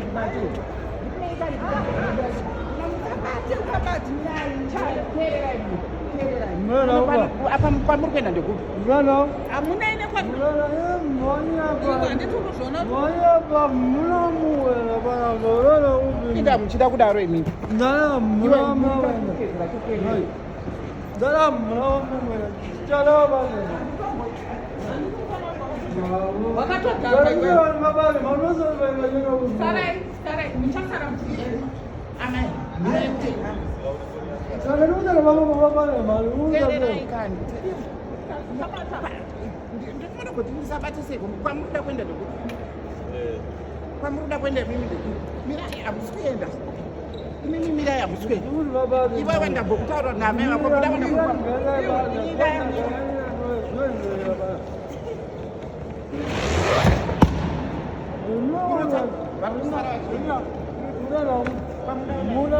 Ndibate. Ndipei kani. Musabate, usabate. Teererai. Teererai. Mwana uba. Apa kwamuri kuenda ndekupi? Mwana. Hamuna ine kwa Mwana mwana. Handiti urikuzviona kuti Mwana pa muna muwena pana gororo upi. Inda muchida kudaro imimi. Ndana muna muwena. Ndana muna muwena. Chala bana. Wakatodhakwa iwewe. Mabale manozo bana yeno. Sarai, sarai, muchasara muchienda. Amai. Saka ndikuti baba baba baba maluza. Teererai kani. Ndinoda kuti musabate sei kwamuri kuda kuenda ndekupi? Kwamuri kuda kuenda imimi ndekupi? Mirai hamusi kuenda. Imimi mirai hamusi kuenda. Ndikuti baba. Iwewe ndambokutaura naamai vako kuda kuenda Muna